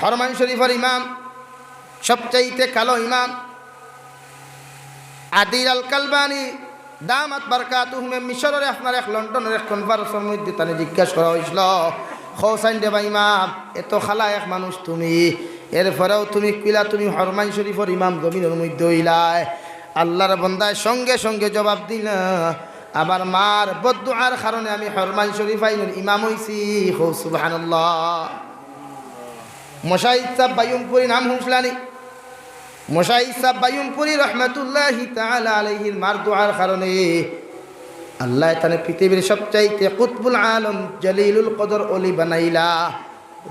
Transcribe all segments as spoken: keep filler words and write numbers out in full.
হরমাইন শরীফর ইমাম, সবচাইতে কালো ইমাম, আদিল আল কালবানি দামাত বারকাতুহুমে মিশরর আপনার এক লন্ডনর এক কনফারেন্সর মধ্যে তানে জিজ্ঞাসা করা অইছিল, "কও চাইন রে বা ইমাম, এত কালা এক মানুষ তুমি, এরপরেও তুমি কিলা তুমি হরমাইন শরীফর ইমাম জমিনর মধ্যে অইলায়?" আল্লাহর বন্দায় সঙ্গে সঙ্গে জবাব দিলা, "আমার মার বদদুয়ার কারণে আমি হরমাইন শরীফাইনর ইমাম অইছি।" কও সুবহানাল্লাহ। মুজাহিদ সাব বায়ুমপুরী নাম হুনছলানি? মুজাহিদ সাব বায়ুমপুরী রহমতুল্লাহি তাআলা আলাইহির মার দোয়ার কারণে আল্লায় তানে পৃথিবীর সবচাইতে কুতবুল আলম জলিলুল কদর অলি বানাইলা,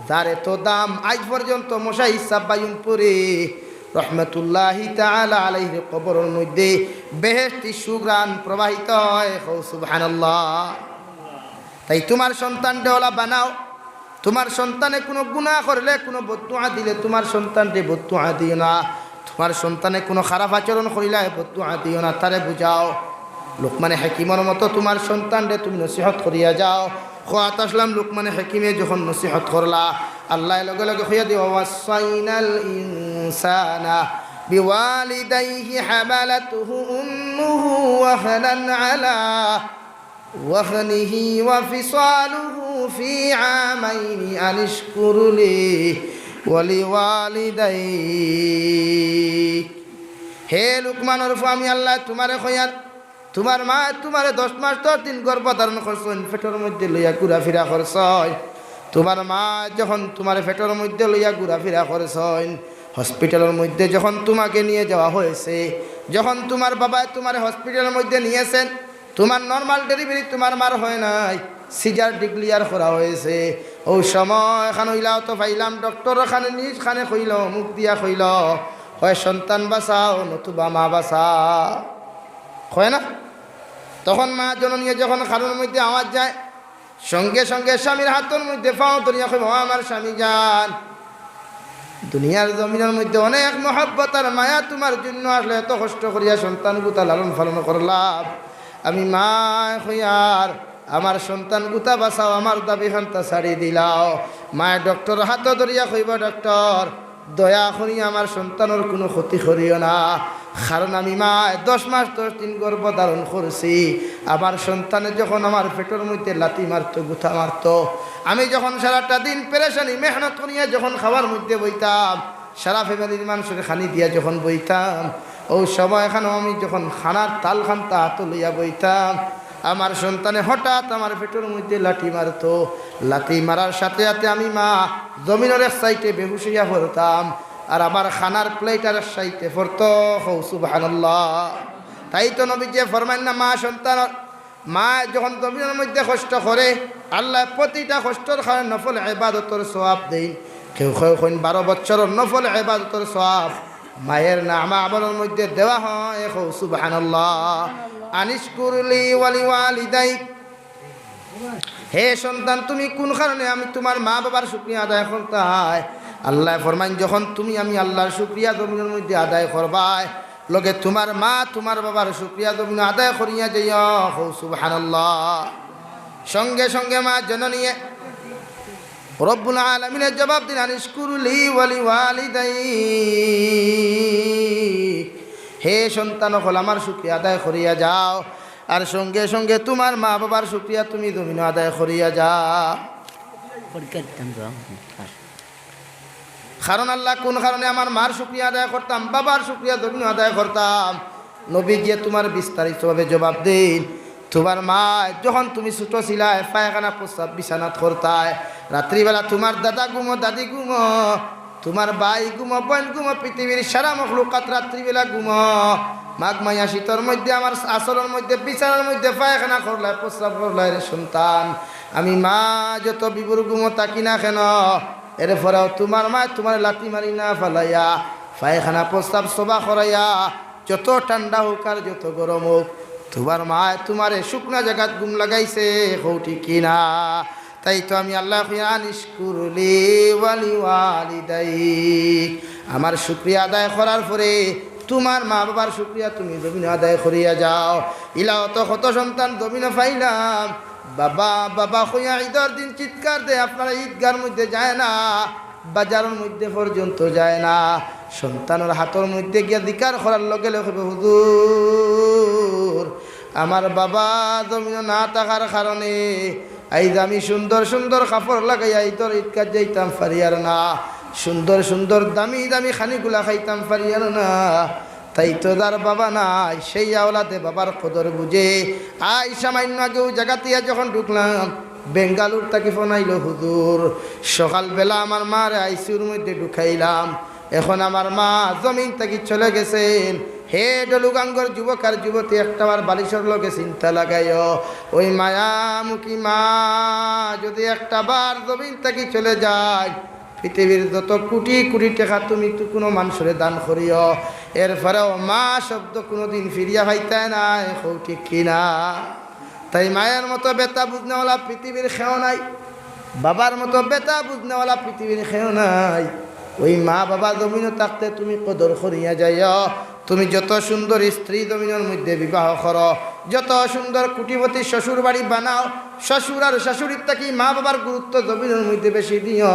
যার এত দাম। আইজ পর্যন্ত মুজাহিদ সাব বায়ুমপুরী রহমতুল্লাহি তাআলা আলাইহির কবরর মধ্যে বেহেশতি সুঘ্রাণ প্রবাহিত হয়। কও সুবহানাল্লাহ। তাই তুমার সন্তানরে অলা বানাও, তুমার সন্তানে কুনু গুনা করলে, কুনু বদদুয়া দিলে তুমার সন্তানরে বদদুয়া দিও না। তুমার সন্তানে কুনু খারাপ আচরণ করিলে বদদুয়া দিও না, তারে বুঝাও। লুকমানে হাকিমর মতো তুমার সন্তানরে তুমি নসিহত করিয়া যাও। কওয়াত আছলাম লুকমানে হাকিমে যখন নসিহত করলা, আল্লায় লগে লগে কইয়া দিবা, "ওয়াসাইনাল ইনসানা বিওয়ালিদাইহি হামালাতুহু উম্মুহু ওয়াহনান আলা ওয়াহনিহি ওয়া ফিসালুহু ফি আমাইনি আনিশকুর লি ওয়া লিওয়ালিদাইক।" হে লুকমানর ফুয়া, আমি আল্লায় তুমারে কইয়ার, তুমার মায় তুমারে দশ মাস দশ দিন গর্ভ ধারণ করছইন, পেটর মধ্যে লইয়া ঘুরাফিরা করছইন। তুমার মায় যখন তুমারে পেটর মধ্যে লইয়া ঘুরাফিরা করছইন, হসপিটালর মধ্যে যখন তুমাকে নিয়ে যাওয়া হয়েছে, যখন তুমার বাবায় তুমারে হসপিটালর মধ্যে নিয়েছেন, তুমার নরমাল ডেলিভারি তুমার মার হয় নাই, সিজার ডিক্লেয়ার করা হয়েছে। অউ সময় খান অইলাও তো পাইলাম, ডক্টর খানে নিজ খানে কইল, মুখ দিয়া কইল, "হয় সন্তান বাঁচাও, নতুবা মা বাঁচাও।" কয় না? তখন মা জননীয়ে যখন কানর মধ্যে আওয়াজ যায়, সঙ্গে সঙ্গে স্বামীর হাতর মধ্যে পাও ধরিয়া কইবা, "ও আমার স্বামী জান, দুনিয়ার জমিনর মধ্যে অনেক মহব্বত আর মায়া তুমার জন্য আসলে এত কষ্ট করিয়া সন্তান গুতা লালন পালন করলাম। আমি মায় কইয়ার আমার সন্তান গুতা বাঁচাও, আমার দাবি খান্তা ছাড়ি দিলাও।" মায় ডক্টর হাতো ধরিয়া কইবা, "ডক্টর, দয়া করি আমার সন্তানর কুনু ক্ষতি করিও না, কারণ আমি মায় দশ মাস দশ দিন গর্ভ ধারণ করছি। আমার সন্তানে যখন আমার পেটর মধ্যে লাথি মারতো, গুতা মারতো, আমি যখন সারাটা দিন পেরেশানি মেহনত করিয়া যখন খাওয়ার মধ্যে বইতাম, সারা ফ্যামিলির মানুষরে খানি দিয়া যখন বইতাম, অউ সময় খানো আমি যখন খানার থাল খান্তা হাতো লইয়া বইতাম, আমার সন্তানে হঠাৎ আমার পেটর মধ্যে লাথি মারতো, লাথি মারার সাথে সাথে আমি মা জমিনর এক সাইডে বেহুশ অইয়া পড়তাম, আর আমার খানার প্লেট আর এক সাইডে পড়তো।" কও সুবহানাল্লাহ। তাই তো নবীজিয়ে ফরমাইন না, মা সন্তান, মায় যখন জমিনর মধ্যে কষ্ট করে, আল্লায় প্রতিটা কষ্টর কারণে নফল ইবাদতর সওয়াব দেইন। কেউ কেউ কইন বারো বছরর নফল ইবাদতর সওয়াব মায়ের নামা আমলর মধ্যে দেওয়া হয়। কও সুবহানাল্লাহ। আনিশকুর লি ওয়া লিওয়ালিদাইক। হে সন্তান, তুমি কুন কারণে আমি তুমার মা বাবার শুকরিয়া আদায় করতায়? আল্লায় ফরমাইন, যখন তুমি আমি আল্লাহর শুকরিয়া জমিনর মধ্যে আদায় করবায়, লগে তুমার মা তুমার বাবার শুকরিয়া জমিনো আদায় করিয়া যাইও। কও সুবহানাল্লাহ। সঙ্গে সঙ্গে মা জননীয়ে রব্বুল আলামিনে জবাব দিলা, "আনিশকুর লি ওয়া লিওয়ালিদাইক।" হে সন্তান অকল, আমার শুকরিয়া আদায় করিয়া যাও, আর সঙ্গে সঙ্গে তুমার মা বাবার শুকরিয়া তুমি জমিনো আদায় করিয়া যাও। পরীক্ষা দিতাম তো। কারণ আল্লাহ, কুন কারণে আমার মার শুকরিয়া আদায় করতাম, বাবার শুকরিয়া জমিনো আদায় করতাম? নবীজিয়ে তুমার বিস্তারিতভাবে জবাব দেইন। তুমার মায় যখন তুমি ছোট ছিলায়, পায়খানা প্রস্রাব বিছানাত করতায়, রাত্রিবেলা তুমার দাদা ঘুমো, দাদি ঘুমো, তুমার ভাই ঘুমো, বইন ঘুমো, পৃথিবীর সারা মখলুকাত রাত্রিবেলা ঘুমো। মাঘ মাইয়া শীতর মধ্যে আমার আছলর মধ্যে বিছানার মধ্যে পায়খানা করলায়, প্রস্রাব করলায় রে সন্তান। আমি মা যত বিভোর ঘুমো থাকি না কেন, এরপরেও তুমার মায় তুমারে লাথি মারি না ফালাইয়া, পায়খানা প্রস্রাব সবা করাইয়া, যত ঠান্ডা হোক আর যত গরম হোক, তুমার মায় তুমারে শুকনা জাগাত ঘুম লাগাইছে। কও ঠিক কি না? তাই তো আমি আল্লায় কই, "আনিশকুর লি ওয়া লিওয়ালিদাইক।" আমার শুকরিয়া আদায় করার পরে তুমার মা বাবার শুকরিয়া তুমি জমিনো আদায় করিয়া যাও। ইলা অত কত সন্তান জমিনো পাইলাম, "বাবা, বাবা" কইয়া ঈদর দিন চিৎকার দেয়, আপনারা ঈদগার মধ্যে যায় না। বাজারর মধ্যে পর্যন্ত যায় না। সন্তানর হাতর মধ্যে গিয়া জিকার করার লগে লগে কইবো, "হুজুর, আমার বাবা জমিনো না থাকার কারণে আইজ আমি সুন্দর সুন্দর কাপড় লাগাইয়া ইদর ইদগাত যাইতাম পারিয়ার না, সুন্দর সুন্দর দামি দামি খানিগুলা খাইতাম পারিয়ার না।" তাই তো যার বাবা নাই, সেই আওলাদে বাবার কদর বুঝে। আই সামান্য আগে অউ জাগাত আইয়া যখন ঢুকলাম, বেঙ্গালুর থাকি ফোন আইলো, "হুজুর, সকালবেলা আমার মারে আইসিইউর মধ্যে ঢুকাইলাম, এখন আমার মা জমিন থাকি চলে গেছেন। হে ডলুগাঙ্গর যুবক আর যুবতী, একটাবার বালিশর লগে চিন্তা লাগাইও, ওই মায়ামুখী মা যদি একটাবার জমিন থাকি চলে যায়, পৃথিবীর যত কোটি কোটি টেকা তুমি তো কুনু মানষরে দান করিও, এরপরেও মা শব্দ কুনুদিন ফিরিয়া পাইতায় নায়।" কও ঠিক কি না? তাই মায়ের মতো বেথা বুঝনেওয়ালা পৃথিবীর কেউ নাই, বাবার মতো বেথা বুঝনেওয়ালা পৃথিবীর কেউ নাই। ওই মা বাবা জমিনো থাকতে তুমি কদর করিয়া যাইও। তুমি যত সুন্দর স্ত্রী জমিনর মধ্যে বিবাহ করো, যত সুন্দর কোটিপতি শ্বশুর বাড়ি বানাও, শ্বশুর আর শাশুড়ির থাকি মা বাবার গুরুত্ব জমিনর মধ্যে বেশি দিও।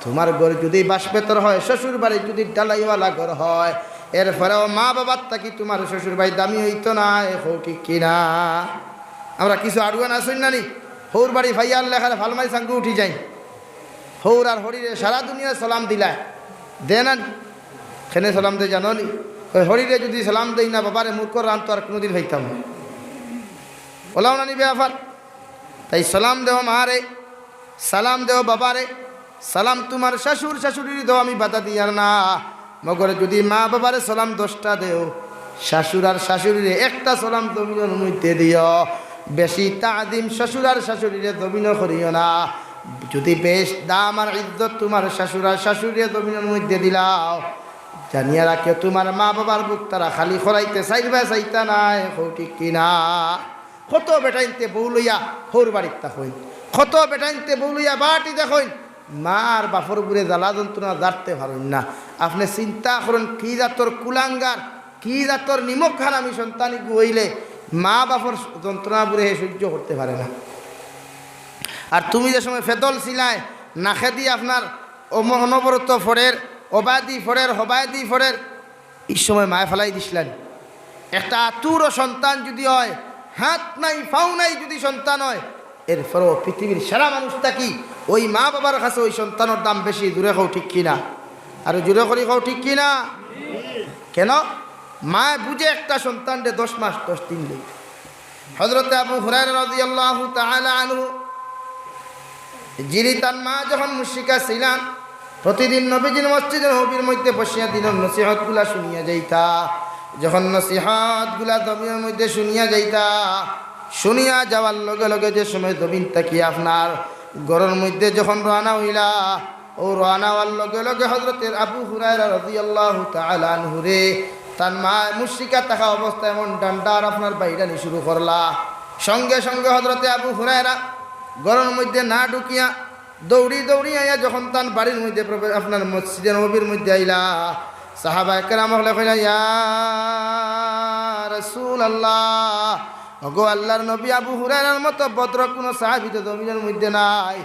তুমার ঘর যদি বাঁশ বেতর হয়, শ্বশুর বাড়ি যদি ঢালাইওয়ালা ঘর হয়, এরপরেও মা বাবার থাকি তুমার শ্বশুর বাড়ি দামি অইতো নায়। কও ঠিক কি না? আমরা কিছু আড়ুয়ান আছইন না নি, হউর বাড়ি পাইয়ার লেখার ফালমাই সাঙ্গু উঠি যাইন। হউর আর হরিরে সারা দুনিয়ায় সালাম দিলায়, দেয় না নি? কেনে সালাম দেয় জানো নি? কয়, "হরিরে যদি সালাম দেই না, বাবারে মূর্খর রান তো আর কুনুদিন পাইতাম না।" অলাও না নি ব্যাপার? তাই সালাম দেও মারে, সালাম দেও বাবারে, সালাম তুমার শ্বশুর শাশুড়িরে দেও, আমি বাধা দিয়ার না। মগর যদি মা বাবারে সালাম দশটা দেও, শ্বশুর আর শাশুড়িরে একটা সালাম জমিনর মধ্যে দিও। বেশি তাজিম শ্বশুর আর শাশুড়িরে জমিনো করিও না। যদি বেশ দাম আর ইজ্জত তুমার শ্বশুর আর শাশুড়িরে জমিনর মধ্যে দিলাও, জানিয়া রাখিও, তুমার মা বাবার বুক তারা খালি করাইতে চাইরবায় চাইতা নায়। কও ঠিক কি না? কত বেটাইন্তে বউ লইয়া হউর বাড়িত থাকইন, কত বেটাইন্তে বউ লইয়া বাটি দেখইন, মা আর বাপর উপরে জ্বালা যন্ত্রণা জারতে পারইন না। আপনে চিন্তা করইন, কি জাতর কুলাঙ্গার, কি জাতর নিমক হারামি সন্তান ইগু অইলে মা বাপর যন্ত্রণা বুলে হে সহ্য করতে পারে না। আর তুমি যে সময় ফেদল ছিলায়, নাকেদি আপনার অম-, অনবরত ফড়ের, অবায়দি ফড়ের, হবায়দি ফড়ের, ই সময় মায় ফালাই দিছলা নি। একটা আতুরো সন্তান যদি হয়, হাত নাই, পাও নাই যদি সন্তান হয়, এরপরেও পৃথিবীর সারা মানুষ থাকি ওই মা বাবার কাছে ওই সন্তানর দাম বেশি। জুরে কও ঠিক কি না? আরো জুরে করি কও ঠিক কি না? কেনে? মায় বুঝে একটা সন্তানরে দশ মাস দশ দিন লইয়া। হযরতে আবু হুরায়রা রাদিয়াল্লাহু তাআলা আনহু, যিনি তান মা যখন মুশরিকা ছিলা, প্রতিদিন নবীজির মসজিদে নববীর মধ্যে বসিয়া দিনর নসিহতগুলা শুনিয়া যাইতা। যখন নসিহতগুলা জমিনর মধ্যে শুনিয়া যাইতা, শুনিয়া যাওয়ার লগে লগে যে সময় জমিন থাকি আপনার ঘরর মধ্যে যখন রওয়ানা অইলা, অউ রওয়ানা অওয়ার লগে লগে হযরতে আবু হুরায়রা রাদিয়াল্লাহু তাআলা আনহুরে তান মা মুশরিকা থাকা অবস্থায় এমন ডান্ডার আপনার বাইরানি শুরু করলা। সঙ্গে সঙ্গে হযরতে আবু হুরায়রা ঘরর মধ্যে না ঢুকিয়া দৌড়ি দৌড়ি আইয়া যখন তান বাড়ির মধ্যে প্রবে-, আপনার মসজিদে নববীর মধ্যে আইলা, সাহাবায়ে কেরাম অকলে কইলা, "ইয়া রাসূলুল্লাহ, ওগো আল্লাহর নবী, আবু হুরায়রার মতো ভদ্র কুনু সাহাবী তো জমিনর মধ্যে নাই।"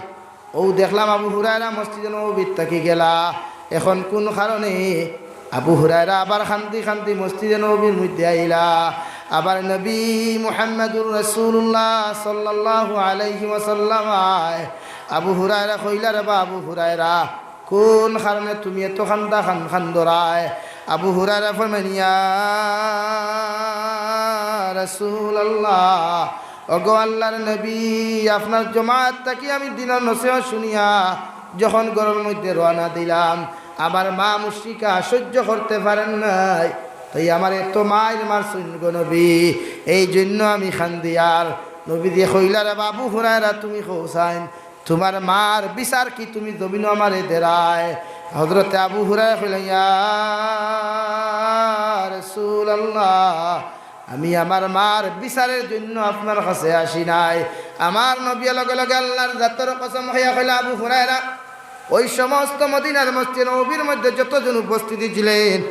অউ দেখলাম আবু হুরায়রা মসজিদে নববীত থাকি গেলা। এখন কুন কারণে আবু হুরায়রা আবার কান্দি কান্দি মসজিদে নববীর মধ্যে আইলা? আবার নবী মুহাম্মাদুর রাসূলুল্লাহ সাল্লাল্লাহু আলাইহি ওয়াসাল্লাম আয়। আবু হুরায়রা কইলা, "রে বা আবু হুরায়রা, কুন কারণে তুমি এত কান্দা কান-, কান্দরায়?" আবু হুরায়রা ফরমাইন, "ইয়া রাসূলুল্লাহ, ওগো আল্লাহর নবী, আপনার জমাত থাকি আমি দিনর নসিহত শুনিয়া যখন ঘরর মধ্যে রওয়ানা দিলাম, আমার মা মুশরিকা সহ্য করতে পারেন নাই, তাই আমারে এত মাইর মারছইন গো নবী, এই জন্য আমি কান্দিয়ার।" নবীজিয়ে কইলা, "রে বা আবু হুরায়রা, তুমি কও চাইন, তুমার মার বিচার কি তুমি জমিনো আমারে দেরায়?" হযরতে আবু হুরায়রা কইলা, "ইয়া রাসূলুল্লাহ, আমি আমার মার বিচারের জন্য আপনার কাছে আসি নাই।" আমার নবীয়ে লগে লগে আল্লাহর জাতর কসম খাইয়া কইলা, "আবু হুরায়রা, ওই সমস্ত মদিনার মসজিদে নববীর মধ্যে যতজন উপস্থিতি ছিলেন,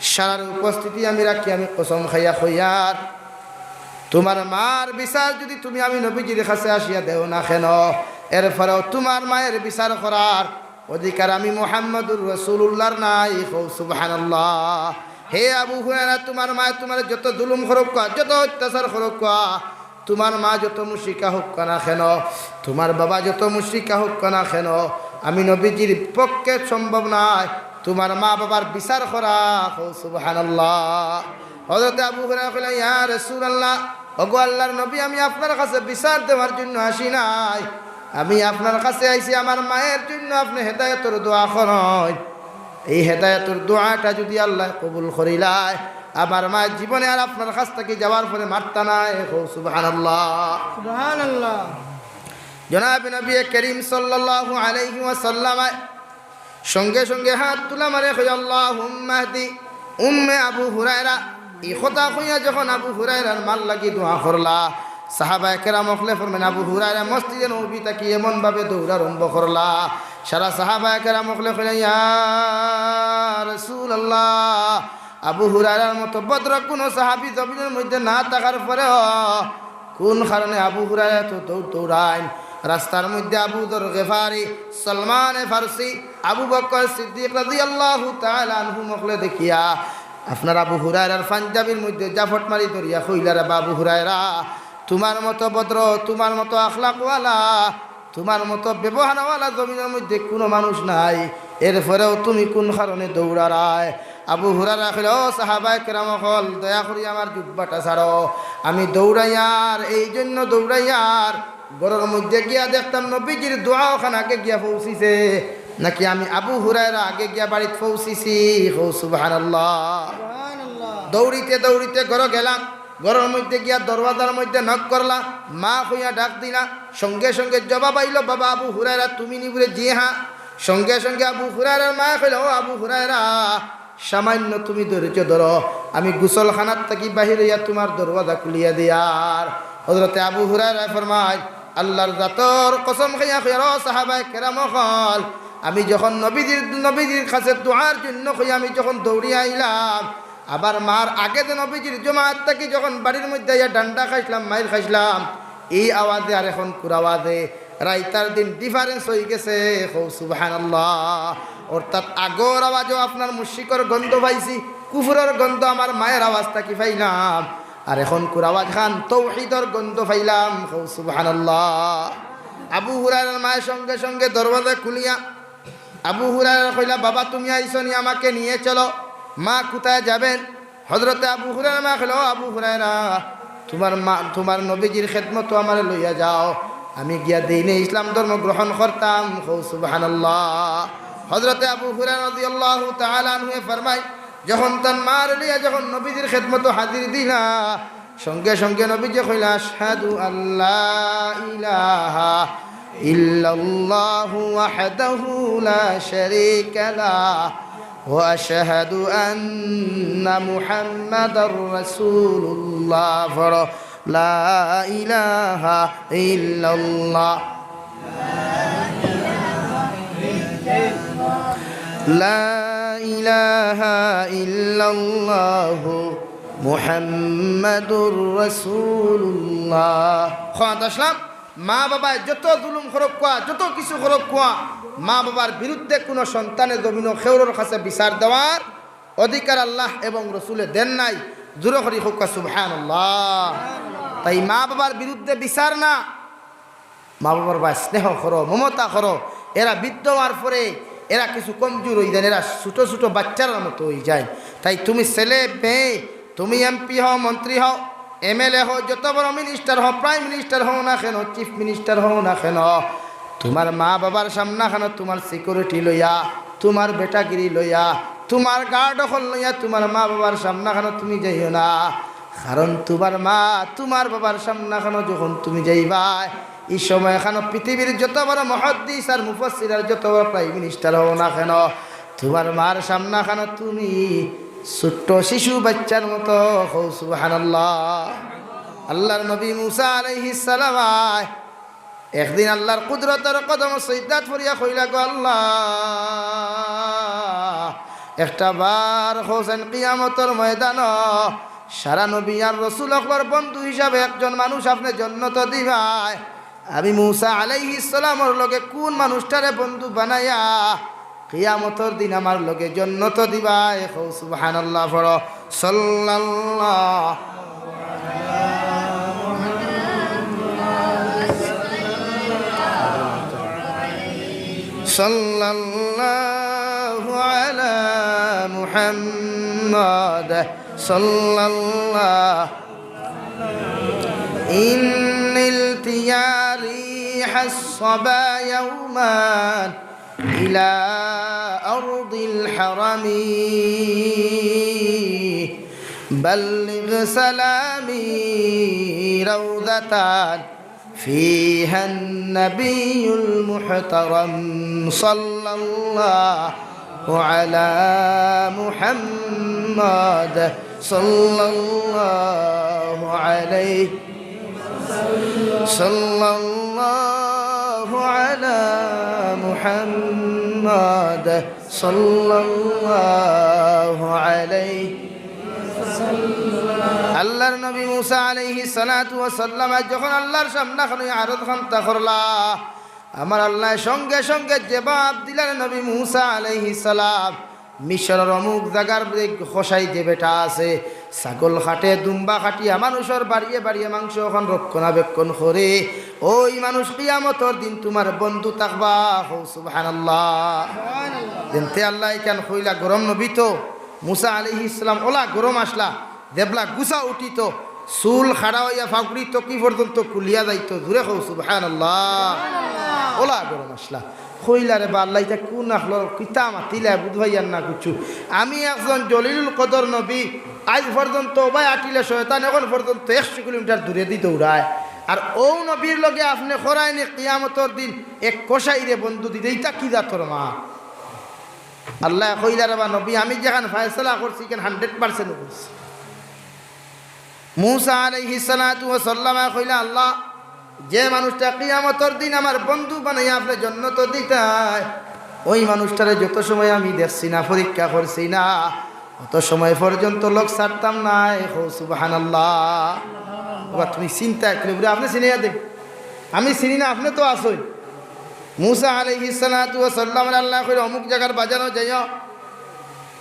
সারার উপস্থিতি আমি রাখি, আমি কসম খাইয়া কইয়ার, তুমার মার বিচার যদি তুমি আমি নবীজির কাছে আসিয়া দেও না কেনে, এরপরেও তুমার মায়ের বিচার করার অধিকার আমি মুহাম্মাদুর রাসূলুল্লাহর নাই। কও সুবহানাল্লাহ। হে আবু হুরায়রা, তুমার মায়ে তুমারে যত জুলুম করউক্কা, যত অত্যাচার করউক্কা, তুমার মা যত মুশরিকা হউক্কা না কেন, তুমার বাবা যত মুশরিকা হউক্কা না কেন, আমি নবীজির পক্ষে সম্ভব নায় তুমার মা-বাবার বিচার করা। কও সুবহানাল্লাহ। হযরতে আবু হুরায়রা কইলা, ইয়া রাসূলুল্লাহ, ওগো আল্লাহর নবী, আমি আপনার কাছে বিচার দেওয়ার জন্য আসি নাই, আমি আপনার কাছে আইছি আমার মায়ের জন্য আপনে হেদায়েতর দোয়া করইন। এই হেদায়েতর দোয়াটা যুদি আল্লায় কবুল করিলায়, আমার মায় জীবনে আর আপনার কাছ থাকি যাওয়ার পরে মারতা নায়। কও সুবহানাল্লাহ। সুবহানাল্লাহ। জনাবে নবী করিম সাল্লাল্লাহু আলাইহি ওয়াসাল্লাম সঙ্গে সঙ্গে হাত তুলা মারে কয়, আল্লাহুম্মাহদি উম্মে আবু হুরায়রা। ই কথা কইয়া যখন আবু হুরায়রার মার লাগি দোয়া করলা, সাহাবায়ে কেরাম অকলে ফরমাইন, আবু হুরায়রা মসজিদে নববী থাকি এমন ভাবে দৌড় আরম্ভ করলা, সারা সাহাবায়ে কেরাম অকলে কইলা, ইয়া রাসূলুল্লাহ, আবু হুরায়রার মতো ভদ্র কুনু সাহাবী জমিনর মধ্যে না থাকার পরেও কুন কারণে আবু হুরায়রা এত দৌড় দৌড়াইন? রাস্তার মধ্যে আবু যর গিফারি, সলমানে ফারসি, আবু বকর সিদ্দিক রাদিয়াল্লাহু তাআলা আনহুম অকলে দেখিয়া আপনার আবু হুরায়রার পাঞ্জাবির মধ্যে জাফট মারি ধরিয়া কইলা, রে বা আবু হুরায়রা, তুমার মতো ভদ্র, তুমার মতো আখলাকওয়ালা, তুমার মতো ব্যবহারওয়ালা জমিনর মধ্যে কুনু মানুষ নাই, এরপরেও তুমি কুন কারণে দৌড়ারায়? আবু হুরায়রা কইলা, ও সাহাবায়ে কেরাম অকল, দয়া করি আমার জুব্বাটা ছাড়ো, আমি দৌড়াইয়ার, এই জন্য দৌড়াইয়ার, ঘরর মধ্যে গিয়া দেখতাম নবীজির দোয়া অখান আগে গিয়া পৌঁছিছে, নাকি আমি আবু হুরায়রা আগে গিয়া বাড়িত পৌঁছিছি। কও সুবহানাল্লাহ। সুবহানাল্লাহ। দৌড়িতে দৌড়িতে ঘরো গেলাম, ঘরর মধ্যে গিয়া দরওয়াজার মধ্যে knock করলা, মা কইয়া ডাক দিলা, সঙ্গে সঙ্গে জবাব আইলো, বাবা আবু হুরায়রা, তুমি নি? বুলে, জি হ্যাঁ। সঙ্গে সঙ্গে আবু হুরায়রার মায় কইলা, ও আবু হুরায়রা, সামান্য তুমি ধৈর্য ধরো, আমি গোসলখানার থাকি বাহির অইয়া তুমার দরওয়াজা খুলিয়া দিয়ার। হযরতে আবু হুরায়রায় ফরমাইন, আল্লাহর জাতর কসম খাইয়া কইয়ার, ও সাহাবায়ে কেরাম অকল, আমি যখন নবীজির, নবীজির কাছে দোয়ার জন্য কইয়া আমি যখন দৌড়িয়া আইলাম, আবার মার আগে যে নবীজির জমাত থাকি যখন বাড়ির মধ্যে আইয়া ডান্ডা খাইছলাম, মাইর খাইছলাম, ই আওয়াজে আর এখনকুর আওয়াজে রাইত আর দিন difference অইগেছে। কও সুবহানাল্লাহ। অর্থাৎ আগর আওয়াজও আপনার মুশরিকর গন্ধ পাইছি, কুফুরর গন্ধ আমার মায়ের আওয়াজ থাকি পাইলাম, আর এখনকুর আওয়াজ খান তৌহিদর গন্ধ পাইলাম। কও সুবহানাল্লাহ। আবু হুরায়রার মায় সঙ্গে সঙ্গে দরওয়াজা খুলিয়া আবু হুরায়রারে কইলা, বাবা, তুমি আইছো নি, আমাকে নিয়ে চলো। মা কোথায় যাবেন? হযরতে আবু হুরায়রার মায় কইলা, ও আবু হুরায়রা, তুমার মা, তুমার নবীজির খেদমতো আমারে লইয়া যাও, আমি গিয়া দিনে ইসলাম ধর্ম গ্রহণ করতাম। কও সুবহানাল্লাহ। হযরতে আবু হুরায়রা রাদিয়াল্লাহু তাআলা আনহুয়ে ফরমাইন, যখন তান মারে লইয়া যখন নবীজির খেদমতো হাজির দিলা, সঙ্গে সঙ্গে নবীজি কইলা, আশহাদু আল্লা ইলাহা ইল্লাল্লাহু ওয়াহদাহু লা শারীকা লাহ, ওয়া আশহাদু আন্না মুহাম্মাদার রাসূলুল্লাহ। পড়ো, লা ইলাহা ইল্লাল্লাহ। লা ইলাহা ইল্লাল্লাহু মুহাম্মাদুর রাসূলুল্লাহ। কথা আসলাম, মা-বাবায় যত জুলুম করউক্কা, যত কিছু করউক্কা, মা-বাবার বিরুদ্ধে কুনু সন্তানে জমিনো কেউরর কাছে বিচার দেওয়ার অধিকার আল্লাহ এবং রসুলে দেন নাই। জুরে করি কউক্কা সুবহানাল্লাহ। তাই মা-বাবার বিরুদ্ধে বিচার না, মা-বাবার বায় স্নেহ করো, মমতা করো। এরা বৃদ্ধ অওয়ার পরে এরা কিছু কমজুর অইযাইন, এরা ছোট ছোট বাইচ্চার মতো অইযাইন। তাই তুমি ছেলে মেয়ে, তুমি এমপি হও, মন্ত্রী হও, এমএলএ হও, যত বড় মিনিস্টার হও, প্রাইম মিনিস্টার হও না কেন, চিফ মিনিস্টার হও না কেন, তুমার মা-বাবার সামনাখানো তুমার সিকিউরিটি লইয়া, তুমার বেটাগিরি লইয়া, তুমার গার্ড অকল লইয়া তুমার মা-বাবার সামনাখানো তুমি যাইও না। কারণ তুমার মা, তুমার বাবার সামনাখানো যখন তুমি যাইবায়, ই সময়খানো পৃথিবীর যত বড় মুহাদ্দিস আর মুফাসসির আর যত বড় প্রাইম মিনিস্টার হও না কেন, তুমার মার সামনাখানো তুমি ছোট্ট শিশু বাইচ্চার মতো। কও সুবহানাল্লাহ। আল্লাহর নবী মুসা আলাইহিস সালাম আয় একদিন আল্লাহর কুদরতর কদমো সিজদাত পড়িয়া কইলা, গো আল্লাহ, একটা বার কওছাইন কিয়ামতর ময়দানো সারা নবী আর রসুল অকলর বন্ধু হিসাবে একজন মানুষ আপনে জন্নতো দিবায়। আমি মুসা আলাইহিস সালামর লগে কুন মানুষটারে বন্ধু বানাইয়া কিয়ামতর দিন আমার লগে জন্নত দিবায়? কও সুবহানাল্লাহ পড়ো। সাল্লাল্লাহু, সাল্লাল্লাহু আলা মুহাম্মদ, সাল্লাল্লাহু إن التيار حصبا يوما إلى أرض الحرم، بلغ سلامي روضة فيها النبي المحترم، صلى الله على محمد، صلى الله عليه، صلى الله على محمد، صلى الله عليه। আল্লাহর নবী মুসা আলাইহিস সালাতু ওয়াস সালাম যখন আল্লাহর সামনে খান আরজ খান্তা করলা, আমার আল্লাহ সঙ্গে সঙ্গে জবাব দিলেন নবী মুসা আলাইহিস সালাম, মিশরর অমুক জাগার কসাই যে বেটা আছে, ছাগল কাটে, দুম্বা কাটিয়া, মানুষর বাড়িয়ে বাড়িয়ে মাংস অখন রক্ষণাবেক্ষণ করে, ওই মানুষ কিয়ামতর দিন তুমার বন্ধু থাকবা। কও সুবহানাল্লাহ। যেনতে আল্লাহ ইখান কইলা, গরম নবী তো, মুসা আলাইহিস সালাম ওলা গরম আছলা, দেবলা গুছা উঠিত, চুল খাড়া অইয়া ফাগুড়ি তকি পর্যন্ত খুলিয়া যাইত। জুরে কও সুবহানাল্লাহ। ওলা গরম আছলা। কইলা, "রে বা আল্লাহ, ইটা কুন আখলো, কিতা মাতিলা, বুঝ পাইয়ার না কিচ্ছু। আমি একজন জলিলুল কদর নবী, আইজ পর্যন্ত ওবায় আটিলে শয়তান অখন পর্যন্ত একশো কিলোমিটার দূরেদি দৌড়ায়। আর অউ নবীর লগে আপনে করায়নি কিয়ামতর দিন এক কসাইরে বন্ধু দিতে, ইটা কি জাতর মাত?" আল্লায় কইলা, "রে বা নবী, আমি যেখান ফয়সালা করছি, ইখান hundred percent করছি।" মুসা আলাইহিস সালাতু ওয়াস সালামে কইলা, "আল্লাহ, যে মানুষটা কিয়ামতর দিন আমার বন্ধু বানাইয়া আপনে জন্নত দিতায়, ওই মানুষটারে যত সময় আমি দেখছি না, পরীক্ষা করছি না, অত সময় পর্যন্ত লগ ছাড়তাম নায়।" কও সুবহানাল্লাহ। বাবা, তুমি চিন্তা করলে বুলে আপনে চিনাইয়া দেখ, আমি চিনি না, আপনে তো আছইন। মুসা আলাইহিস সালাতু ওয়াস সালামরে আল্লায় কইলা, "অমুক জাগার বাজারো যাইও,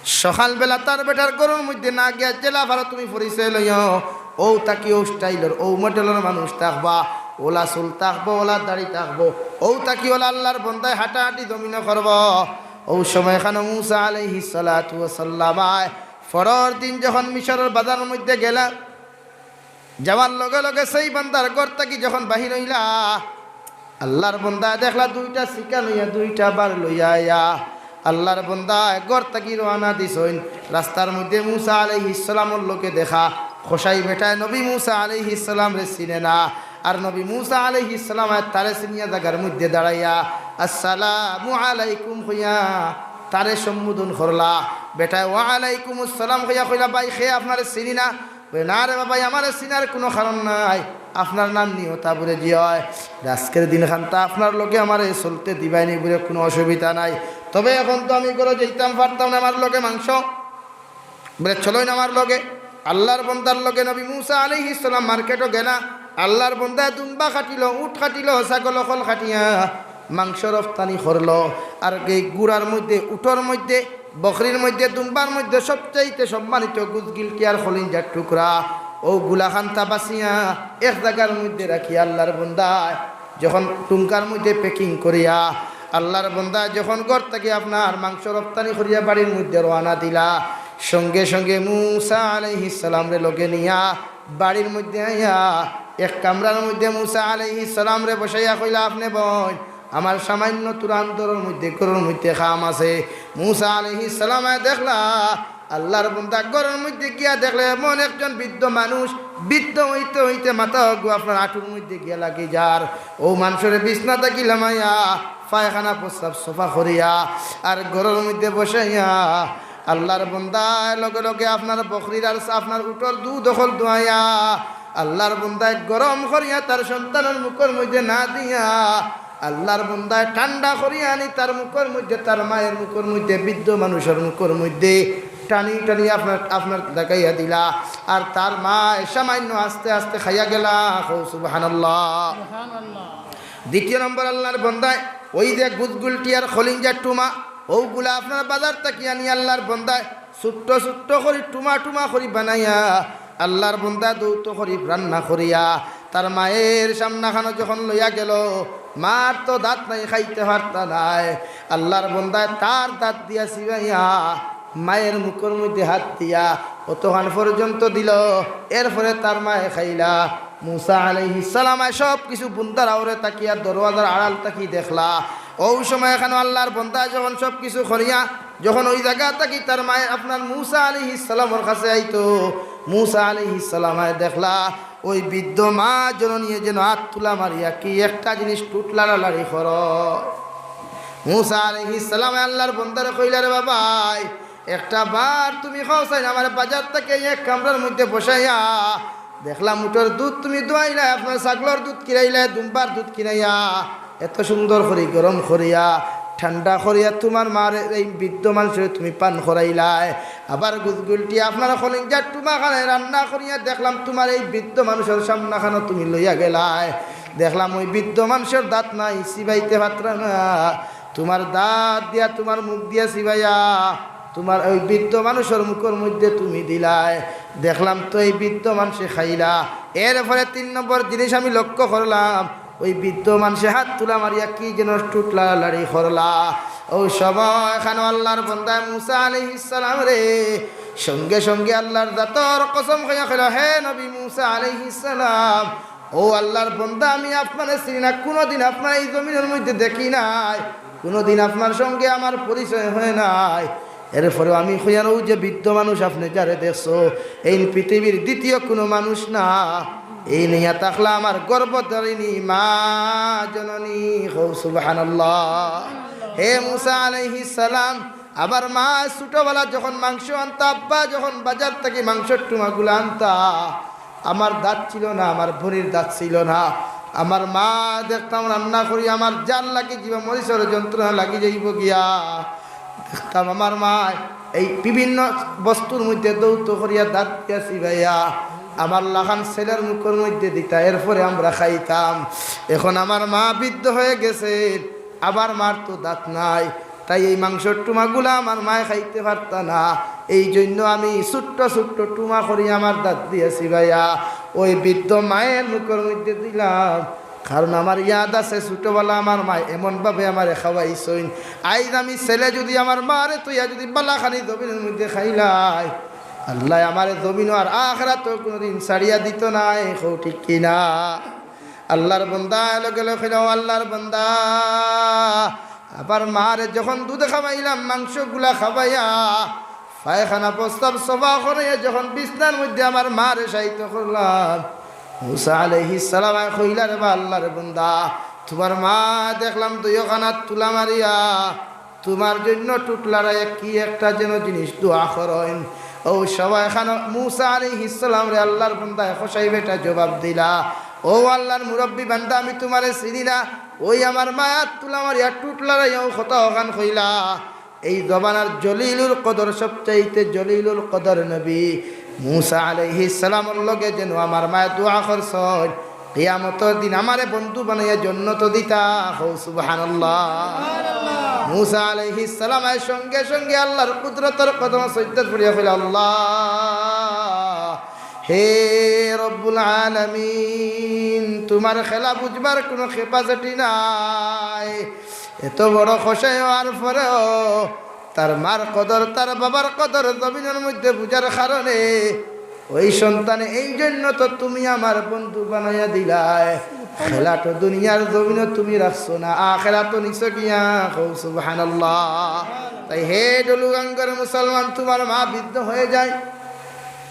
সকালবেলা তার বেটার ঘরর মধ্যে না গিয়া যেলা পারো তুমি পরিচয় লইও, অউ থাকি অউ স্টাইলর, অউ মডেলর মানুষ থাকবা, ওলা চুল থাকবো, ওলা দাড়ি থাকবো, অউ থাকি ওলা আল্লাহর বন্দায় হাঁটাহাঁটি জমিনো করবো।" অউ সময় খানো মুসা আলাইহিস সালাতু ওয়াস সালাম আয়, পরর দিন যখন মিশরর বাজারর মধ্যে গেলা, যাওয়ার লগে লগে সেই বান্দার ঘর থাকি যখন বাহির অইলা, আল্লাহর বন্দায় দেখলা দুইটা শিকার লইয়া, দুইটা বার লইয়া আইয়া আল্লাহর বন্দায় ঘর থাকি রওয়ানা দিছইন। রাস্তার মধ্যে মুসা আলাইহিস সালামর লগে দেখা, কসাই বেটায় নবী মুসা আলাইহিস সালামরে চিনে না, আর নবী মুসা আলাইহিস সালাম তারে চিনিয়া জাগার মধ্যে দাঁড়াইয়া "আসসালামু আলাইকুম" কইয়া তারে সম্বোধন করলা। বেটায় "ওয়া আলাইকুমুস সালাম" কইয়া কইলা, "ভাই, হে আপনারে চিনি না।" বুলে, "না রে বাবা, আমারে চিনার কুনু কারণ নাই, আপনার নাম নি অতা?" বুলে, "জি অয়।" "আজকের দিন খান্তা আপনার লগে আমারে চলতে দিবায়নি?" বুলে, "কুনু অসুবিধা নাই, তবে অখন তো আমি ঘরো যাইতাম পারতাম না, আমার লগে মাংস।" বুলে, "চলইন আমার লগে।" আল্লাহর বন্দার লগে নবী মুসা আলাইহিস সালাম মার্কেটো গেলা, আল্লাহর বন্দায় দুম্বা কাটিলো, উট কাটিলো, ছাগল অকল কাটিয়া মাংস রফতানি করলো। আর এই ঘুড়ার মধ্যে, উটর মধ্যে, বকরির মধ্যে, দুম্বার মধ্যে সবচাইতে সম্মানিত গুজগিলটি আর কলিঞ্জার টুকরা, অউ গুলা খান্তা বাছিয়া এক জাগার মধ্যে রাখিয়া আল্লাহর বন্দায় যখন টুঙ্কার মধ্যে packing করিয়া আল্লাহর বন্দায় যখন ঘর থাকি আপনার মাংস রফতানি করিয়া বাড়ির মধ্যে রওয়ানা দিলা, সঙ্গে সঙ্গে মুসা আলাইহিস সালামরে লগে নিয়া বাড়ির মধ্যে আইয়া এক কামরার মধ্যে মুসা আলাইহিস সালামরে বসাইয়া কইলা, "আপনে বইন, আমার সামান্য থুড়া আন্দরর মধ্যে, ঘরর মধ্যে কাম আছে।" মুসা আলাইহিস সালামে দেখলা, আল্লাহর বন্দা ঘরর মধ্যে গিয়া দেখলে এমন একজন বৃদ্ধ মানুষ, বৃদ্ধ অইতে অইতে মাথা অগু আপনার আঁটুর মধ্যে গিয়া লাগি যার। অউ মানষরে বিছনা থাকি লামাইয়া, পায়খানা প্রস্রাব সাফা করিয়া, আর ঘরর মধ্যে বসাইয়া, আল্লাহর বন্দায় লগে লগে আপনার বকরির আর আপনার উটর দুধ অকল দুয়াইয়া, আল্লাহর বন্দায় গরম করিয়া তার সন্তানর মুখর মধ্যে না দিয়া, আল্লাহর বন্দায় ঠান্ডা করিয়া আনি তার মুখর মধ্যে, তার মায়ের মুখর মধ্যে, বৃদ্ধ মানুষর মুখর মধ্যে টানি টানি আপনার, আপনার লাগাইয়া দিলা। আর তার মায় সামান্য আস্তে আস্তে খাইয়া গেলা। কও সুবহানাল্লাহ। সুবহানাল্লাহ। দ্বিতীয় নম্বর আল্লাহর বন্দায় ওই যে গুজগুলটি আর খলিঞ্জার টুমা, ওগুলা আপনার বাজার থাকি আনি আল্লাহর বন্দায় ছোট্ট ছোট্ট করি টুমা টুমা করি বানাইয়া আল্লাহর বন্দায় দৌত করি রান্না করিয়া তার মায়ের সামনাখানো যখন লইয়া গেল, মার তো দাঁত নাই, খাইতে পারতা নায়। আল্লাহর বন্দায় তার দাঁত দিয়া চিবাইয়া মায়ের মুখর মধ্যে হাত দিয়া অতখান পর্যন্ত দিল। এরপরে তার মায়ে খাইলা। মুসা আলাইহিস সালামে সব কিছু বন্দার আওরে তাকিয়া দরওয়াজার আড়াল থাকি দেখলা। ওই সময় এখানো আল্লাহর বন্দায় যখন সব কিছু করিয়া যখন ওই জায়গা থাকি তার মায়ে আপনার মুসা আলাইহিস সালামর কাছে আইতো, মুসা আলাইহিস সালামে দেখলা ওই বৃদ্ধ মা জননীয়ে যেন হাত তুলা মারিয়া কি একটা জিনিস টুট লাড়ালাড়ি কর। মুসা আলাইহিস সালামে আল্লাহর বন্দারে কইলা, "রে বাবাই, একটা বার তুমি খাও চাই না, আমার বাজার থাকি এক কামরার মধ্যে বসাইয়া দেখলাম উটর দুধ তুমি দোয়াইলায়, আপনার ছাগলর দুধ কিনাইলায়, দুম্বার দুধ কিনাইয়া এত সুন্দর করি গরম করিয়া ঠান্ডা করিয়া তোমার মার এই বৃদ্ধ মানুষরে তুমি পান করাইলায়। আবার গুজগুলটি আপনার খলিঞ্জার টুমা খানায় রান্না করিয়া দেখলাম তোমার এই বৃদ্ধ মানুষর সামনাখানো তুমি লইয়া গেলায়। দেখলাম ওই বৃদ্ধ মানুষর দাঁত নাই, চিবাইতে পারতা না। তোমার দাঁত দিয়া তোমার মুখ দিয়া চিবাইয়া তোমার ওই বৃদ্ধ মানুষর মুখর মধ্যে তুমি দিলায়। দেখলাম তো এই বৃদ্ধ মানুষে খাইলা।" এরপরে তিন নম্বর জিনিস আমি লক্ষ্য করলাম, ওই বৃদ্ধ মানুষে হাত তুলা মারিয়া কি যেন টুট লাড়ালাড়ি করলা। ওই সময় এখানো আল্লাহর বন্দায় মুসা আলাইহিস সালামরে সঙ্গে সঙ্গে আল্লাহর জাতর কসম খাইয়া কইল, "হে নবী মুসা আলাইহিস সালাম, ও আল্লাহর বন্দা, আমি আপনারে চিনি না, কোনোদিন আপনারে এই জমিনর মধ্যে দেখি নাই, কোনোদিন আপনার সঙ্গে আমার পরিচয় হয় নাই। এরপরেও আমি কইয়ার, ও যে বৃদ্ধ মানুষ আপনে যারে দেখছো, এইন পৃথিবীর দ্বিতীয় কোনো মানুষ না, এইন ইয়া থাকলা আমার গর্ভধারিণী মা জননী।" কও সুবহানাল্লাহ। হে মুসা আলাইহিস সালাম, আমার মা ছোটবেলা যখন মাংস আনতা, আব্বা যখন বাজার থাকি মাংসর টুমাগুলা আনতা, আমার দাঁত ছিল না, আমার বনির দাঁত ছিল না। আমার মা দেখতাম রান্না করি, আমার জাল লাগি যিবা মরিচর যন্ত্রণা লাগি যাইব গিয়া। দেখতাম আমার মা এই বিভিন্ন বস্তুর মধ্যে দৌত করিয়া দাঁত দিয়া চিবাইয়া আমার লাখান ছেলের মুখর মধ্যে দিতা, এরপরে আমরা খাইতাম। এখন আমার মা বৃদ্ধ হয়ে গেছে, আবার মার তো দাঁত নাই, তাই এই মাংসর টুমাগুলা আমার মায়ে খাইতে পারতা না। এই জন্য আমি ছোট্ট ছোট্ট টুমা করি আমার দাঁত দিয়া চিবাইয়া ওই বৃদ্ধ মায়ের মুখর মধ্যে দিলাম। কারণ আমার ইয়াদ আছে, ছোটবেলা আমার মায়ে এমনভাবে আমারে খাওয়াইছইন। আইজ আমি ছেলে যদি আমার মারে থইয়া যদি বালাখানি জমিনর মধ্যে খাইলাই, আল্লায় আমারে জমিনো আর আখেরাতো কোনোদিন ছাড়িয়া দিত নায়। কও ঠিক কিনা? আল্লাহর বন্দা লগে লগে কইল, "ও আল্লাহর বন্দা, আবার মারে যখন দুধ খাওয়াইলাম, মাংসগুলা খাওয়াইয়া, পায়খানা প্রস্রাব সবা করাইয়া যখন বিছনার মধ্যে আমার মারে শায়িত করলাম, মুসা আলাইহিস সালামে কইলা, রে বা আল্লাহর বন্দা, তোমার মা দেখলাম দুইওখানাত তুলা মারিয়া তোমার জন্য টুটলারা কি একটা যেন জিনিস দোয়া করইন।" ও সবাই খান মুসা আলাইহিস সালামরে আল্লাহর বন্দায় কসাই বেটা জবাব দিলা, "ও আল্লাহর মুরব্বী বান্দা, আমি তোমারে চিনি না, ওই আমার মায়ার তুলা মারিয়া টুটলারা ও কথা ওখান কইলা।" এই জমানার জলিলুল কদর, সবচাইতে জলিলুল কদর নবী মুসা আলাইহিস সালামর লগে যেন আমার মায়ে দোয়া করছইন, কিয়ামতর দিন আমারে বন্ধু বানাইয়া জন্নত দিতা। কও সুবহানাল্লাহ। মুসা আলাইহিস সালামে সঙ্গে সঙ্গে আল্লাহর কুদরতর কদম সইজদাত পড়িয়া কইলা, "আল্লাহ, হে রব্বুল আলামিন, তোমার খেলা বুঝবার কোনো capacity নাই।" এত বড় কসাই হওয়ার পরেও তার মার কদর, তার বাবার কদর জমিনর মধ্যে বুঝার কারণে ওই সন্তানে এই জন্য তো তুমি আমার বন্ধু বানাইয়া দিলায়। খেলা তো দুনিয়ার জমিনো তুমি রাখছো না, আখেরাতো নিছো গিয়া। কও সুবহানাল্লাহ। তাই হে ডলুগাঙ্গর মুসলমান, তোমার মা বৃদ্ধ হয়ে যায়,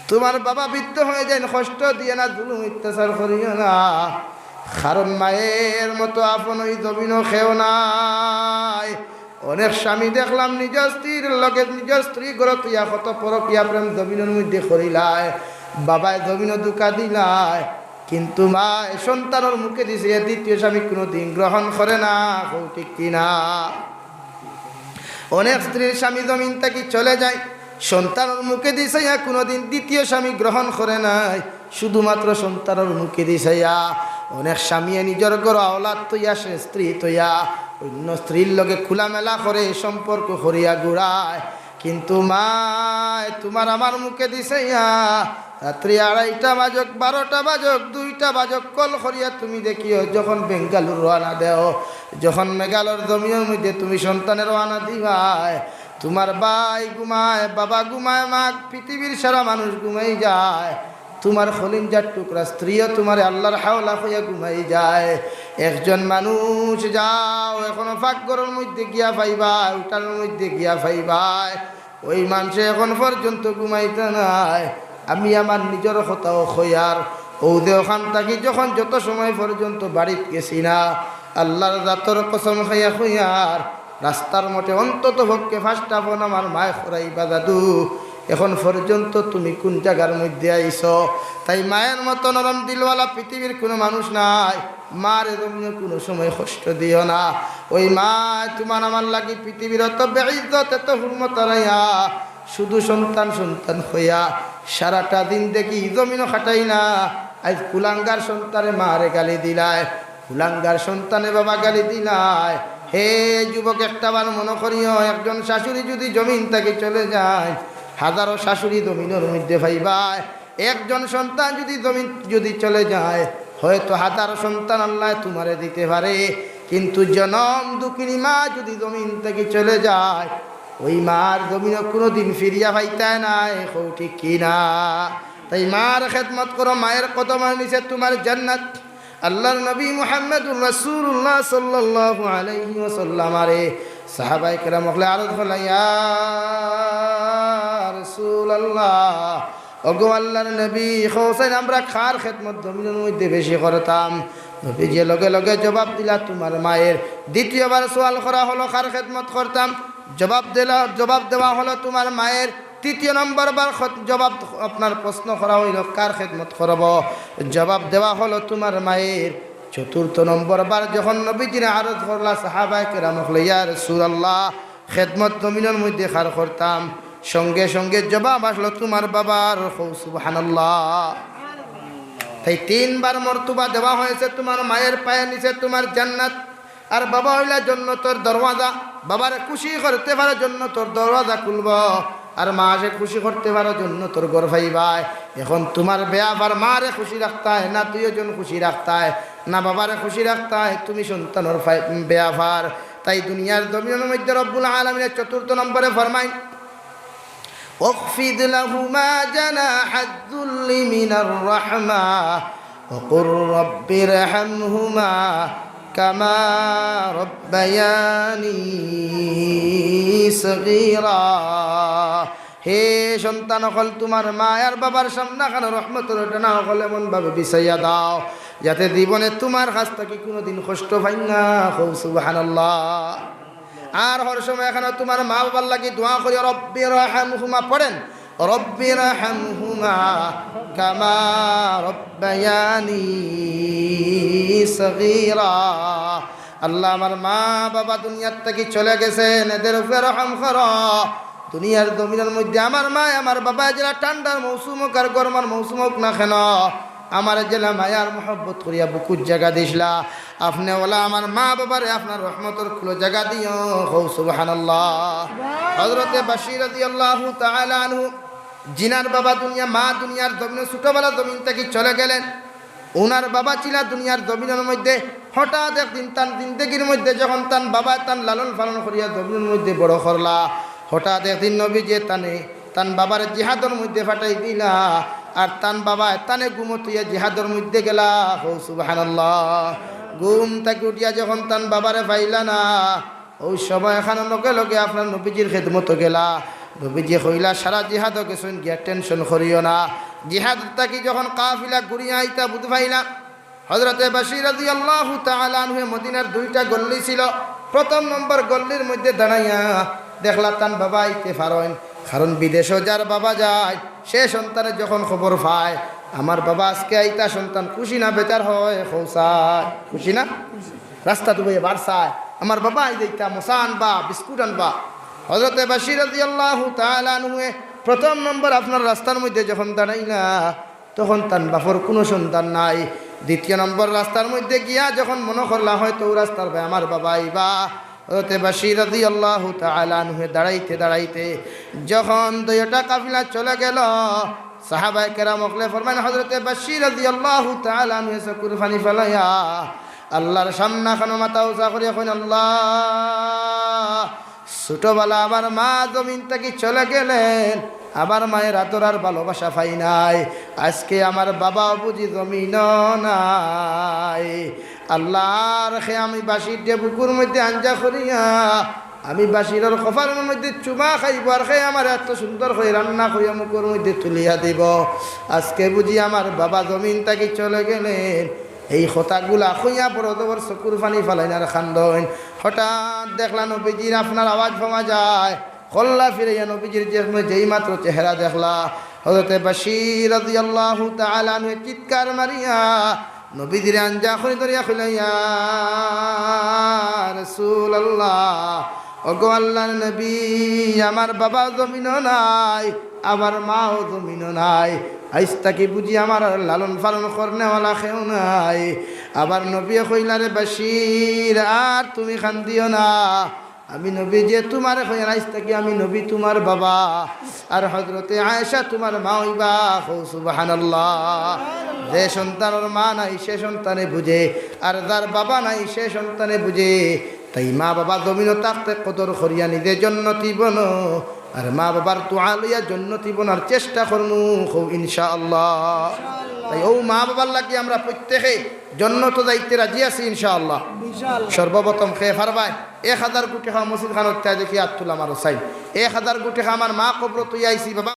তোমার বাবা বৃদ্ধ হয়ে যায়, কষ্ট দিও না, জুলুম অত্যাচার করিও না। কারণ মায়ের মতো আপন ওই জমিনো কেউ নাই। অনেক স্বামী দেখলাম নিজর স্ত্রীর লগে নিজর স্ত্রী ঘরত ইয়া কত পরকিয়া প্রেম জমিনর মধ্যে করিলায়, বাবায় জমিনো ধোকা দিলায়, কিন্তু মায় সন্তানর মুখে দিছে এ দ্বিতীয় স্বামী কোনোদিন গ্রহণ করে না। কও ঠিক কিনা? অনেক স্ত্রীর স্বামী জমিন থাকি চলে যায়, সন্তানর মুখে দিছে ইয়া কোনোদিন দ্বিতীয় স্বামী গ্রহণ করে নাই, শুধুমাত্র সন্তানর মুখে দিছে ইয়া। অনেক স্বামীয়ে নিজর ঘরো আওলাদ থইয়া, সে স্ত্রী থইয়া অইন্য স্ত্রীর লগে খোলামেলা করে, সম্পর্ক করিয়া ঘুরায়। কিন্তু মায়, তুমার আমার মুখে দিছে ইয়া, রাত্রি আড়াইটা বাজক, বারোটা বাজক, দুইটা বাজক, কল করিয়া তুমি দেখিও, যখন বেঙ্গালুর রওয়ানা দেও, যখন মেঘালয়র জমিনর মধ্যে তুমি সন্তানে রওয়ানা দিবায়, তুমার ভাই ঘুমায়, বাবা ঘুমায়, মা, পৃথিবীর সারা মানুষ ঘুমাই যায়, তুমার কলিজার টুকরা স্ত্রীও তুমারে আল্লার হাওলা কইয়া ঘুমাই যায়। একজন মানুষ যাও, এখনো পাকঘরর মধ্যে গিয়া পাইবায়, উঠানর মধ্যে গিয়া পাইবায়, ওই মানষে এখন পর্যন্ত ঘুমাইতা নায়। আমি আমার নিজর কথাও কইয়ার, অউ যে অখান থাকি যখন যত সময় পর্যন্ত বাড়িত গেছি না, আল্লার জাতর কসম খাইয়া কইয়ার, রাস্তার মোটে অন্তত পক্ষে পাঁচটা ফোন আমার মায় করাইবা, "দাদু, এখন পর্যন্ত তুমি কুন জাগার মধ্যে আইছো?" তাই মায়ের মতো নরম দিলওয়ালা পৃথিবীর কুনু মানুষ নাই। মারে জমিনো কুনু সময় কষ্ট দিও না। ওই মায় তুমার আমার লাগি পৃথিবীর অত বেইজ্জত, এত হুরমত হারাইয়া, শুধু সন্তান সন্তান কইয়া সারাটা জিন্দেগি জমিনো কাটাইলা। আইজ কুলাঙ্গার সন্তানে মারে গালি দিলায়, কুলাঙ্গার সন্তানে বাবা গালি দিলায়। হে যুবক, একটাবার মনো করিও, একজন শাশুড়ি যুদি জমিন থাকি চলে যায়, হাজারো শাশুড়ি জমিনর মধ্যে পাইবায়। একজন সন্তান যুদি জমিন যুদি চলে যায়, হয়তো হাজারো সন্তান আল্লায় তুমারে দিতে পারে, কিন্তু জনম দুঃখিনী মা যুদি জমিন থাকি চলে যায়, ওই মার জমিনো কুনুদিন ফিরিয়া পাইতায় নায়। কও ঠিক কি না? তাই মার খেদমত করো, মায়ের কদমর নিচে তুমার জান্নাত। আল্লার নবী মুহাম্মাদুর রাসূলুল্লাহ সাল্লাল্লাহু আলাইহি ওয়াসাল্লাম আরে সাহাবায়ে কেরাম অকলে আরজ করলা, "ইয়া রাসূলুল্লাহ, ওগো আল্লার নবী, কওছাইন আমরা কার খেদমত জমিনর মধ্যে বেশি করতাম?" নবীজিয়ে লগে লগে জবাব দিলা, "তুমার মায়ের।" দ্বিতীয়বার সওয়াল করা হলো, "কার খেদমত করতাম?" জবাব দিলা, জবাব দেওয়া হলো, "তুমার মায়ের।" তৃতীয় নম্বর বার খত-, জবাব, আপনার প্রশ্ন করা হইল, "কার খেদমত করব?" জবাব দেওয়া হলো, "তুমার মায়ের।" চতুর্থ নম্বর বার যখন নবীজিরে আরজ করলা, সাহাবায়ে কেরাম অকলে, "ইয়া রাসূলুল্লাহ, খেদমত জমিনর মধ্যে কার করতাম?" সঙ্গে সঙ্গে জবাব আসলো, "তুমার বাবার।" কও সুবহানাল্লাহ। তাই তিনবার মর্তবা দেওয়া হয়েছে, তুমার মায়ের পায়ের নিচে তুমার জান্নাত। আর বাবা অইলা জন্নতর দরওয়াজা, বাবারে খুশি করতে পারো জন্নতর দরওয়াজা খুলবো, আর মারে খুশি করতে পারো জন্নতর ঘর পাইবায়। এখন তুমার বেয়াপার মারে খুশি রাখতায়, না দুইওজন খুশি রাখতায়, না বাবারে খুশি রাখতায়, তুমি সন্তানর ফাই-, বেয়াপার। তাই দুনিয়ার জমিনর মধ্যে রব্বুল আলামিনে চতুর্থ নম্বরে ফরমাইন, "واخفض لهما جناح الذل من الرحمة وقل رب ارحمهما كما ربياني صغيرا।" হে সন্তান অকল, তুমার মা আর বাবার সামনাখানো রহমতর ডানা অকল এমন ভাবে বিছাইয়া দাও, যাতে জীবনে তুমার কাছ থাকি কুনুদিন কষ্ট পাইন না। কও সুবহানাল্লাহ। আর হর সময় এখানো তুমার মা বাবার লাগি দোয়া করিও, "রব্বির হামহুমা" পড়েন, "রব্বির হামহুমা কামা রব্বায়ানি সগীরা।" আল্লাহ, আমার মা বাবা দুনিয়ার থাকি চলে গেছেন, এদের উপরে রহম করো। দুনিয়ার জমিনর মধ্যে আমার মায় আমার বাবায় যেলা ঠান্ডার মৌসুম হোক আর গরমর মৌসুম হোক না কেন, আমারে যেলা মায়ার মহব্বত করিয়া বুকুত জাগা দিছলা, আপনে অলা আমার মা বাবারে আপনার রহমতর কুলো জাগা দিও। কও সুবহানাল্লাহ। হযরতে বাশির রাদিয়াল্লাহু তাআলা আনহু, জিনার বাবা দুনিয়া, মা দুনিয়ার জমিনে ছোটবেলা জমিন থাকি চলে গেলেন। উনার বাবা ছিলা দুনিয়ার জমিনর মধ্যে। হঠাৎ একদিন তান জিন্দেগির মধ্যে যখন তান বাবা তান লালন পালন করিয়া জমিনর মধ্যে বড় করলা, হঠাৎ একদিন নবীজিয়ে তানে তান বাবারে জিহাদর মধ্যে পাঠাই দিলা, আর তান বাবায় তানে ঘুমো থইয়া জিহাদর মধ্যে গেলা। কও সুবহানাল্লাহ। ঘুম থাকি উঠিয়া যখন তান বাবারে পাইলা না, অউ সময় এখানো লগে লগে আপনার নবীজির খেদমতো গেলা। নবীজিয়ে কইলা, "সারা জিহাদো গেছইন গিয়া, tension করিও না।" জিহাদ থাকি যখন কাফিলা ঘুরিয়া আইতা বুঝ পাইলা, হযরতে বাশির রাদিয়াল্লাহু তাআলা আনহু মদিনার দুইটা গল্লি ছিল। প্রথম নম্বর গল্লির মধ্যে দাঁড়াইয়া দেখলা তান বাবা আইতে পারইন, কারণ বিদেশো যার বাবা যায়, সে সন্তানে যখন খবর পায়, "আমার বাবা আজকে আইতা", সন্তান খুশি না বেজার হয়? কও চাই, খুশি না? রাস্তাত উবাইয়া বার চায়, "আমার বাবা আই যাইতা, মশা আনবা, বিস্কুট আনবা।" হযরতে বাশির রাদিয়াল্লাহু তাআলা আনহুয়ে প্রথম নম্বর আপনার রাস্তার মধ্যে যখন দাঁড়াইলা, তখন তান বাপর কুনু সন্ধান নাই। দ্বিতীয় নম্বর রাস্তার মধ্যে গিয়া যখন মনো করলা হয়তো অউ রাস্তার বায় আমার বাবা আইবা, হযরতে বাশির রাদিয়াল্লাহু তাআলা আনহু দাঁড়াইতে দাঁড়াইতে যখন দুইটা কাফিলা চলে গেল, সাহাবায়ে কেরাম অকলে ফরমাইন, হযরতে বাশির রাদিয়াল্লাহু তাআলা আনহু চকুর পানি ফালাইয়া আল্লাহর সামনে খানো মাথা উঁচা করিয়া কইন, "আল্লাহ, ছোটবেলা আমার মা জমিন থাকি চলে গেলেন, আমার মায়ের আদর আর ভালোবাসা পাই নাই, আজকে আমার বাবাও বুঝি জমিনো নাই। আল্লাহ, আর হে আমি বাশিররে বুকুর মধ্যে আঞ্জা করিয়া আমি বাশিরর কপালর মধ্যে চুমা খাইবো, আর হে আমার এত সুন্দর করি রান্না করিয়া মুখর মধ্যে তুলিয়া দিবো, আজকে বুঝি আমার বাবা জমিন থাকি চলে গেলেন।" এই কথাগুলা কইয়া বড় জবর চকুর পানি ফালাইন আর কান্দইন। হঠাৎ দেখলা নবীজির আপনার আওয়াজ পাওয়া যায়, কল্লা ফিরাইয়া নবীজির যে-, যেই মাত্র চেহারা দেখলা, হযরতে বাশির রাদিয়াল্লাহু তাআলা আনহু চিৎকার মারিয়া নবীজিরে আঞ্জা করি ধরিয়া কইলা, "ইয়া রাসূলুল্লাহ, ওগো আল্লাহর নবী, আমার বাবা জমিনো নাই, আমার মাও জমিনো নাই, আইজ থাকি বুঝি আমার আর লালন পালন করনেওয়ালা কেউ নাই।" আবার নবীয়ে কইলা, "রে বাশির, আর তুমি কান্দিও না, আমি নবী যে তুমারে কইয়ার, আইজ থাকি আমি নবী তুমার বাবা, আর হযরতে আয়েশা তুমার মা অইবা।" কও সুবহানাল্লাহ। যে সন্তানর মা নাই সে সন্তানে বুঝে, আর যার বাবা নাই সে সন্তানে বুঝে। তাই মা বাবা জমিনো থাকতে কদর করিয়া নিজে জন্নতি বনো, আর মা বাবার দোয়া লইয়া জন্নতি বনার চেষ্টা করমু, কও ইনশাআল্লাহ। তাই অউ মা বাবার লাগি আমরা প্রত্যেকে জন্নতো যাইতে রাজি আছি ইনশাআল্লাহ। ইনশাআল্লাহ। সর্বপ্রথম কে পারবায় এক হাজার গুটি টেকা মসজিদ খানোর তাই দেখি আত তুলা মারো চাই। এক হাজার গুটি টেকা আমার মা কবরো থইয়া আইছি বাবা।